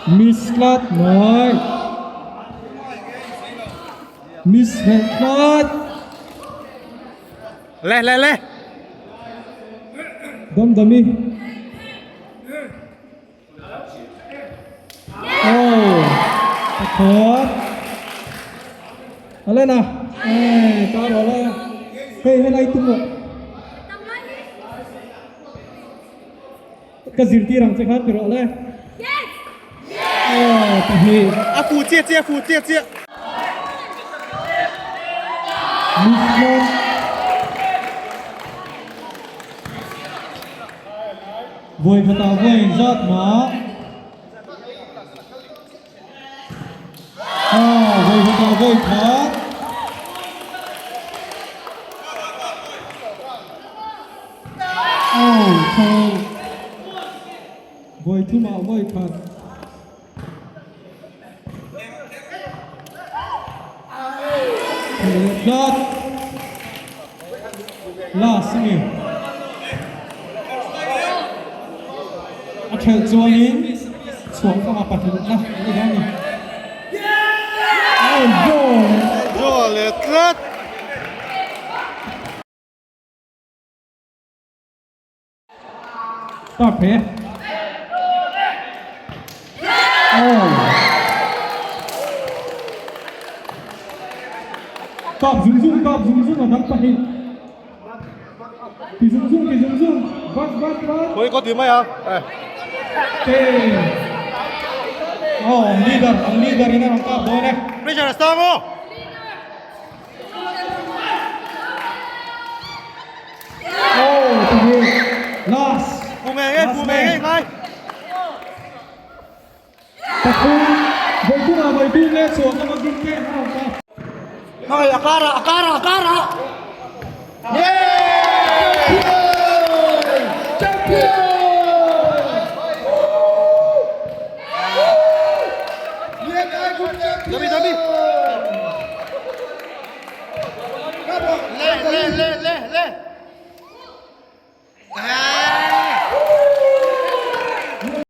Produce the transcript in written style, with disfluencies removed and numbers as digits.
Miss tlat mai. Miss leh tlat. Le le le. Damdami. Oh, pakhat. Alena, eh, ta rawh le. Hei, helai tum rawh. Ka zirtir ang che khan ti rawh le. Oh, pahnih. A fu chiah chiah, a fu chiah chiah. Muslim. Vawi khatah vawi zat mah. Ah, vawi khatah vawi khat. Oh, tho. Vawi thumah vawi khat. Tlat. Last a ni. A thelh chuanin chhuak kawngah pahnihna a ni dawn a ni. Oh, goal! Goal leh tlat. Start thei e. Oh. Kap zung zung, kap zung zung a dang pahnih. Ti zung zung, ti zung zung. Vat, vat, vat. Khawi kaw ti mai a. Eh. Te. Oh, ang leader, ang leader in a rawn kap dawn e. Pressure a sang aw. Dami dami. Le le le le le.